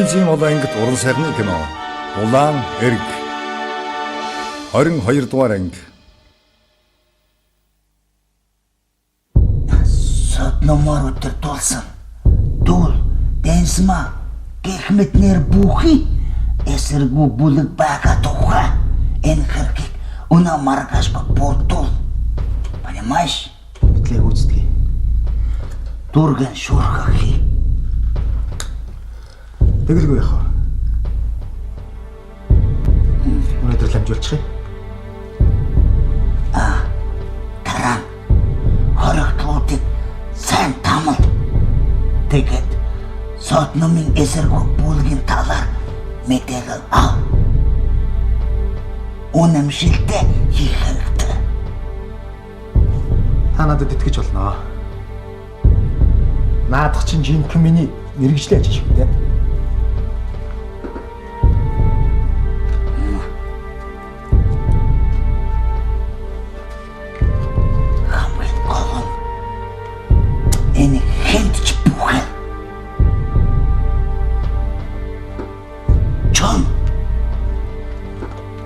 Телевизийн олон ангит уран сайхны кино. Улаан эрг. 22 дугаар анги. Содномор өдөр тулсан. Дүүл, дэнсма, гэх мэтнэр бүхий эсэргүү бүлэг байгаа тухай энэ хэргийг өнөө маргааш бүрдүүл. Понимаешь? Мэдлээ гүйцэтгэе. Дүргэн шуурхах хий. Тэгэлгүй яах вэ? Өнөөдөр л амжуулчих юм. Дараа нь хоригдлуудыг сайн тамал. Тэгээд содномын эсэргүү бүлгийн талаар мэдээлэл ав. Үнэмшилтэй хийх хэрэгтэй. Та надад итгэж болно. Наадах чинь жинхэнэ миний мэргэжлийн ажил шүү дээ. Хамгийн гол нь энийг хэнд ч бүхэн. Чон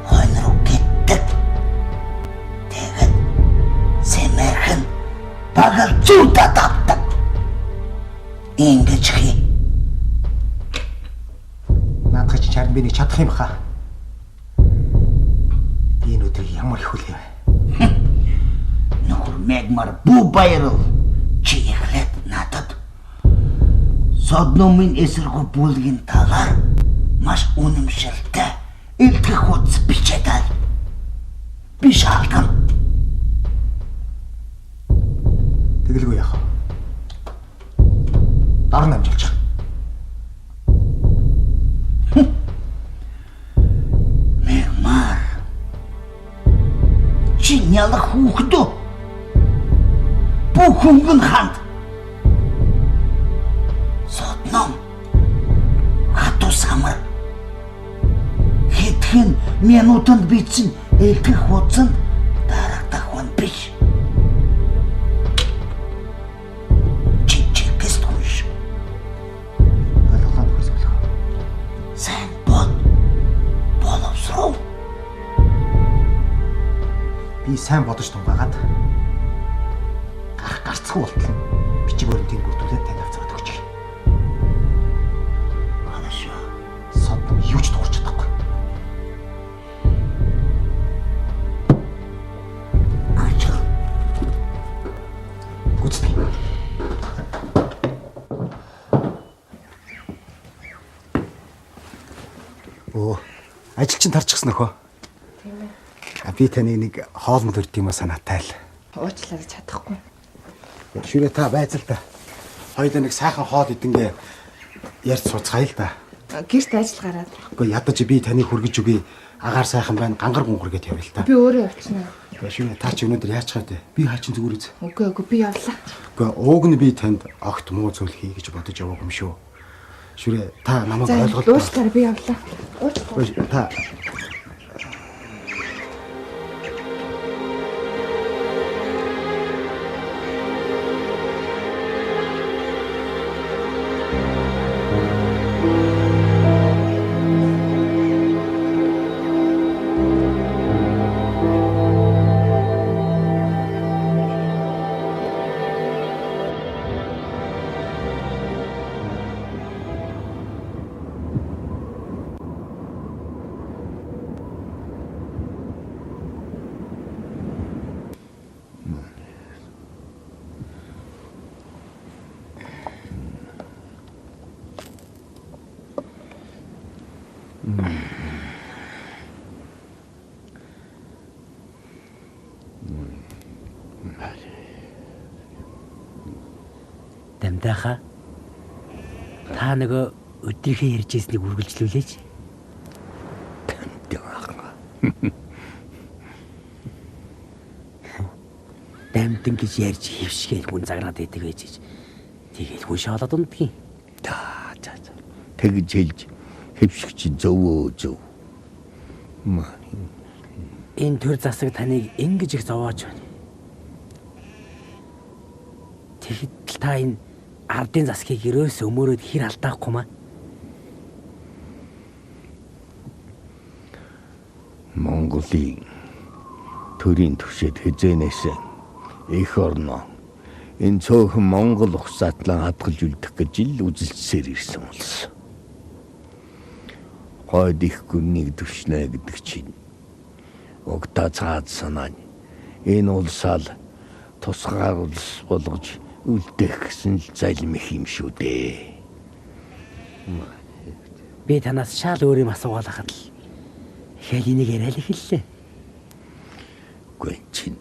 хойно руу гэтдэг. Тэгээд сэмэрхэн багал зүүдэ давдаг. Ингэж хий. Наадах чинь харин би нэг чадах юм хаа. Би энэ өдрийг ямар их хүлээв. Нөхөр мегмар бүү баярал. Чи эхлээд надад содномын эсэргүү бүлгийн талаар маш үнэмшилтэй илтгэх хуудас бичээд ал. Би шаардана. Тэгэлгүй яах вэ? Дор нь амжуулчих. Мегмар. Чи нялх хүүхдөө. Бүх хөнгөн ханд. Содном. Хатуу самар. Хэдхэн минутанд бичсэн илтгэх хуудсанд дарагдах хүн биш. Чи чекэст хүн шүү. Ойлголоо нөхөр зөвлөхөө. Сайн бод. Боловсров. Би сайн бодож тунгаагаад гарах гарцгүй болтол нь бичиг баримтыг бүрдүүлээд танд авцгаад өгчих. Хорошо. Содном юу ч дуурч чадахгүй. Ажил. Гүйцэтгэе. Өө, ажил чинь тарчихсан нөхөө. Тийм ээ. А би таныг нэг хоолнд өрд юм санаатай л. Уучлаарай чадахгүй. Шүрээ та байзал та. Хоёулаа нэг сайхан хоол идэнгээ ярьж сууцгаая л да. Гэрт ажил гараад. Үгүй ядаж би таныг хүргэж өгье. Агаар сайхан байна, гангар гунгар гэд явъя л та. Би өөрөө явчихна. Шүрээ та чи өнөөдөр яачих вэ? Би хаа чин зүгээр үз. Үгүй үгүй би явлаа. Үгүй ууг нь би танд огт муу зүйл хий гэж бодож яваагүй юм шүү. Шүрээ та намайг За ойлголоо. уучлаарай би явлаа. Уучлаарай. Та Дамдааха та нөгөө өдрийнхээ ярьж ирснийг үргэлжлүүлээч. Дамтан гэж ярьж хөвшгээл хүн загнаад идэг байж. Тэгэл хүн шоолоод ундгийн. За за за. Тэгж хэлж хэвшиг чи зөвөө зөв. Энэ төр засаг таныг ингэж их зовоож байна. Тэгэхэд л та энэ ардын засгийг ерөөс өмөрөөд хэр алдаахгүй маа. Монголын төрийн түвшээд хэзээнээс эх орноо энэ цөөхөн Монгол ухсаатлан хадгалж үлдэх гэж ил үзэлцсээр ирсэн улс. Хойд их гүрнийг төвшнэ гэдэг чинь угтаа цаад санаа нь энэ улсаа л тусгаар улс болгож үлдээх гэсэн л залмих юм шүү дээ. Би танаас шал өөр юм асуугаалахад л ихээл энийг яриад эхэллээ. Үгүй чинь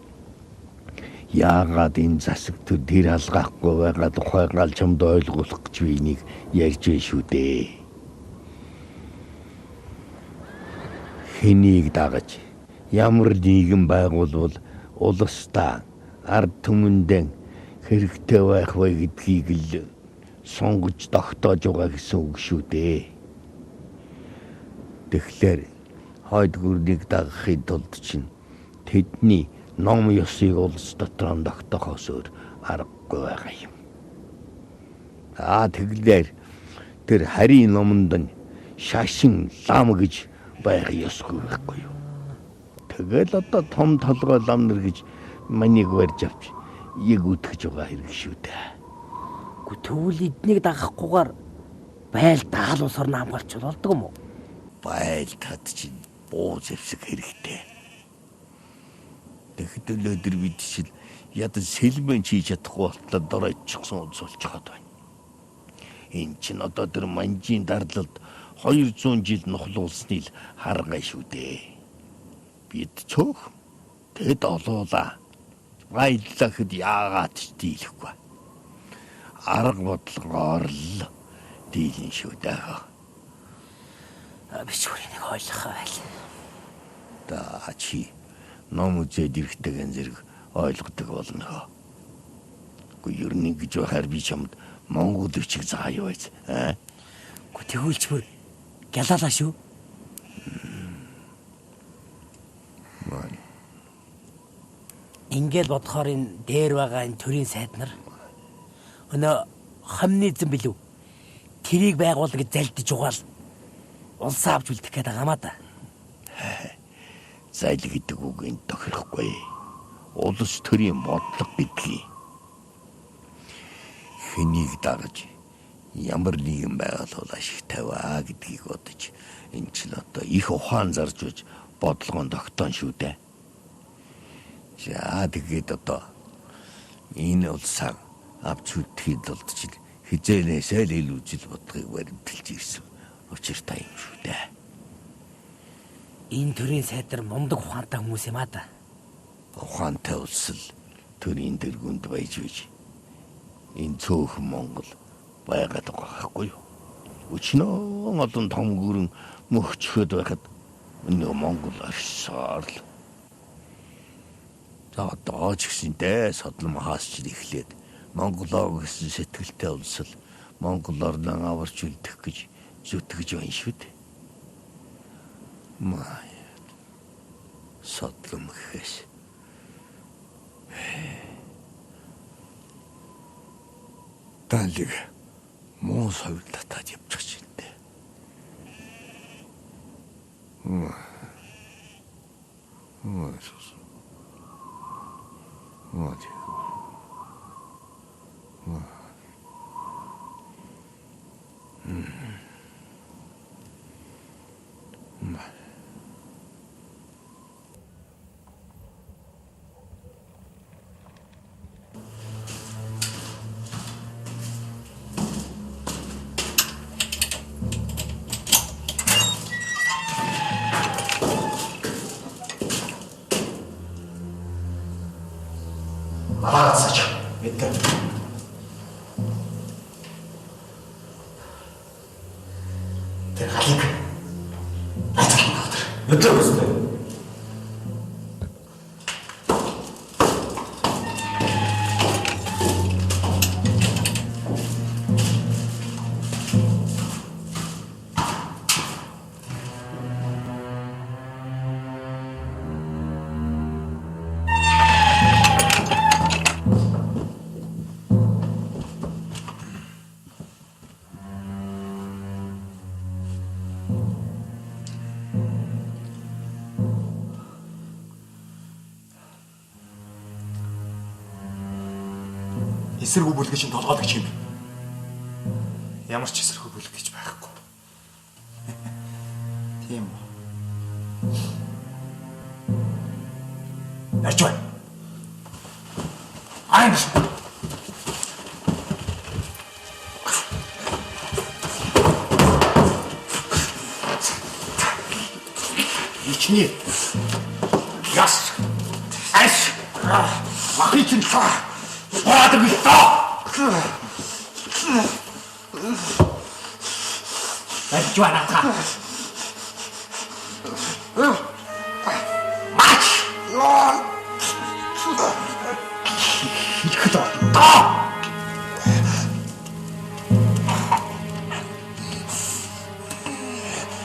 яагаад энэ засаг төр тэр алгаахгүй байгаа тухайгаал чамд ойлгуулах гэж би энийг ярьж байна шүү дээ. Хэнийг дагаж ямар нийгэм байгуулвал улсдаа ард түмэндээ хэрэгтэй байх вэ гэдгийг л сонгож тогтоож байгаа гэсэн үг шүү дээ. Тэгэхээр хойд гүрнийг дагахын тулд чинь тэдний ном ёсыг улс дотор нь тогтоохоос өөр аргагүй байгаа юм. Аа тэглээр тэр харийн номонд нь шашин лам гэж байх ёсгүй байхгүй юу. Тэгэл одоо том толгой лам нар гэж манийг барьж авч яг үтгэж байгаа хэрэг шүү дээ. Үгүй тэгвэл эднийг дагахгүйгээр байл даал улс орно хамгаалч болдог юм уу? Байл тат чинь буу зэвсэг хэрэгтэй. Тэгэхдээ өдөр бид чил ядаж сэлмэн хийж чадахгүй болтлоо доройчихсан улс болчиход байна. Энэ чинь одоо тэр манжийн дарлалд 200 жил нухлуулсны л харгай шүү дээ. Бид цөөх тэд олуулаа. Баяллахад яагаад ч дийлэхгүй. Арга бодлогоор л дийлэн шүү дээ. Би ч бүр энийг ойлгох байл. Та чи ном үзээд ирэхтэйгэн зэрэг ойлгодог болно. Үгүй ер нь ингэж байхаар би чамд Монгол бичиг заая байж. Аа? Үгүй тэгвэл ч бүр гялаалаа шүү. Ингээл бодохоор энэ дээр байгаа энэ төрийн сайд нар өнөө хомнизм билүү? Тэрийг байгуулна гэж залдиж угаал улсаа авч үлдэх гээд байгаа маа да. Зайл гэдэг үг энд тохирохгүй. Улс төрийн бодлого гэдгийг хэнийг дагаж ямар нэгэн байгууллага ашигтай вэ гэдгийг бодож энэ чинь одоо их ухаан зарж байж бодлогон тогтоон шүү дээ. За тэгээд одоо энэ улсаа авч үлдэхийн тулд чинь хизээнээсээ л ил үжил бодлогыг баримталж ирсэн учиртай юм шүү дээ. Энэ төрийн сайд нар мундаг ухаантай хүмүүс юм аа да. Ухаантай улс л төрийн дэргүнд байж байж энэ цөөхөн Монгол байгаад байгаа байхгүй юу? Өчнөө олон том гүрэн мөхчхөд байхад өнөө Монгол оршсоор л. За одоо ч гэсэн дээ содлон хаас чинь эхлээд Монголоо гэсэн сэтгэлтэй улс л Монгол орноо аварч үлдэх гэж зүтгэж байна шүү дээ. Маа. Содлон гэхээс. Далиг муу совил татаад явчих чинь дээ. Малаацаж мэдээ. Тэр галыг байцаална доктор. Мэдээ үстэй. Эсэргүү бүлэг чинь толгойлогч юм. Ямар ч эсэргүү бүлэг гэж байхгүй. Тийм үү. Нарж бай. Аа. Ичний. Яс. Аш. Махи чинь та. Хаадаг л та. Барьж байна та. Мач. Ихэд та.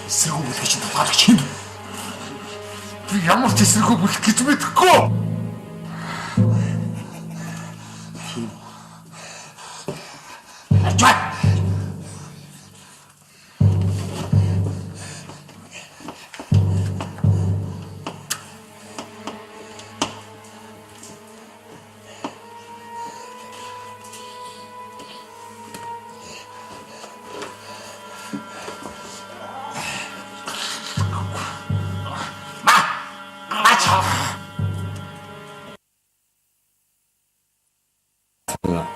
Эсэргүү бүлэг чинь тулгаалагч юм. Би ямар ч эсэргүү бүлэг гэж мэдэхгүй. Тийм. Ачаа.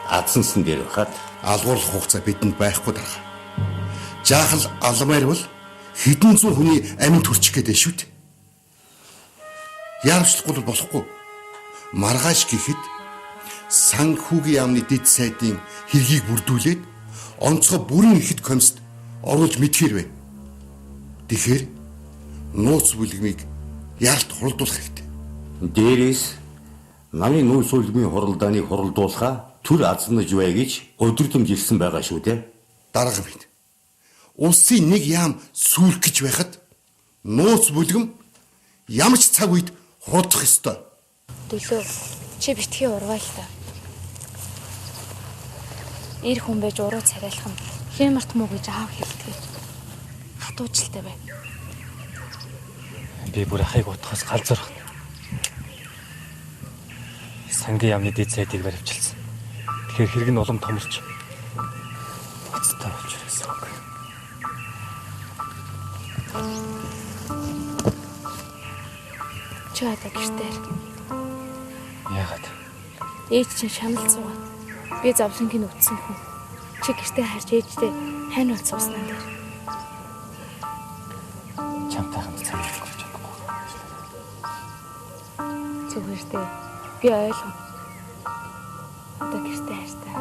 Адсансан дээр хат алгуурлах хугацаа бидэнд байхгүй дарга. Жаахал алмаар бол хэдэн зуун хүний аминд төрчих гээд байна шүү дээ. Яарвчлахгүй бол болохгүй. Маргааш гэхэд санхүүгийн яамны дэд сайдын хэргийг бүрдүүлээд онцгой бүрэн ихэд комист оруулж мэдхээр байна. Тэгэхээр нууц бүлгмийг яаралт хуралдуулах хэрэгтэй. Дээрээс намын нууц бүлгмийн хуралдааныг хуралдуулахаа төр азнаж бай гэж өдөрдөмж ирсэн байгаа шүү дээ. Дарга минь. Улсын нэг яам сүүлэх гэж байхад нууц бүлгэм ямар ч цаг үед хурдах ёстой. Дөлөө чи битгий урваа л та. Эр хүн байж уруу царайлах нь хэмарт муу гэж аав хэлдэг. Хатуучлалтай бай. Би бүр ахыг утгаас галзуурах. Сангийн яамны дэд сайдыг баривчилсан. Тэгэхээр хэрэг нь улам томорч гоцтой болж ирсэн үг. Чи одоо гэртээ. Яагаад? Ээж чинь шанал суугаад. Би зовлонгийн үтсэн хүн. Чи гэртээ харж ээжтэй хайн бол сууснаа дээр. Чамтай хамт цаг өнгөрч чадахгүй. Зүгээр дээ. Би ойлгоно. Одоо гэртээ хайртай.